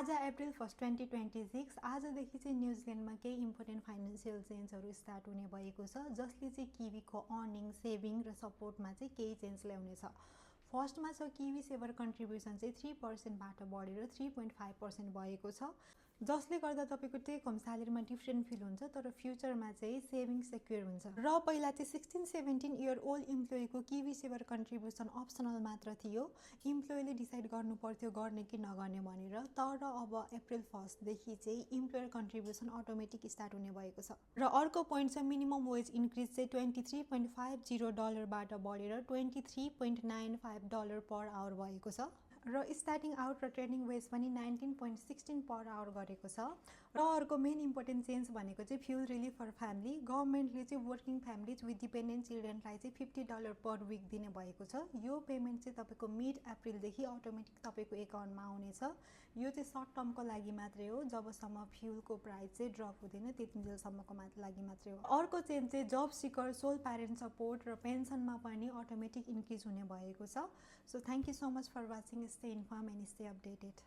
आज अप्रिल 1 2026 आजदेखि चाहिँ न्युजिल्यान्डमा केही इम्पोर्टेन्ट फाइनेन्सियल चेन्जहरू स्टार्ट हुने भएको छ, जसले चाहिँ किवीको अर्निङ, सेभिङ र सपोर्टमा चाहिँ केही चेन्ज ल्याउनेछ। फर्स्टमा छ किवी सेभर कन्ट्रिब्युसन चाहिँ 3%बाट बढेर 3.5% भएको छ, जसले गर्दा तपाईँको टेक होम स्यालेरीमा डिफ्रेन्ट फिल हुन्छ, तर फ्युचरमा चाहिँ सेभिङ सेक्योर हुन्छ। र पहिला चाहिँ 16-17 इयर ओल्ड इम्प्लोइको किवी सेभर कन्ट्रिब्युसन अप्सनल मात्र थियो, इम्प्लोइले डिसाइड गर्नु पर्थ्यो गर्ने कि नगर्ने भनेर। तर अब अप्रिल 1 देखि चाहिँ इम्प्लोयर कन्ट्रिब्युसन अटोमेटिक स्टार्ट हुने भएको छ। र अर्को पोइन्ट छ मिनिमम वेज इन्क्रिज चाहिँ $23.50बाट बढेर $23.95 पर आवर भएको छ। र स्टार्टिङ आउट र ट्रेनिङ वेज पनि 19.16 पर आवर गरेको छ। र अर्को मेन इम्पोर्टेन्ट चेन्ज भनेको चाहिँ फ्युल रिलिफ फर फ्यामिली। गभर्मेन्टले चाहिँ वर्किङ फ्यामिलीज विथ डिपेन्डेन्ट चिल्ड्रेनलाई चाहिँ $50 पर विक दिने भएको छ। यो पेमेन्ट चाहिँ तपाईँको मिड अप्रिलदेखि अटोमेटिक तपाईँको एकाउन्टमा आउनेछ। यो चाहिँ सर्ट टर्मको लागि मात्रै हो, जबसम्म फ्युलको प्राइस चाहिँ ड्रप हुँदैन त्यतिन्जेलसम्मको लागि मात्रै हो। अर्को चेन्ज चाहिँ job seeker, sole parent support र पेन्सनमा पनि अटोमेटिक इन्क्रिज हुने भएको छ। So thank you so much for watching. Stay informed and stay updated.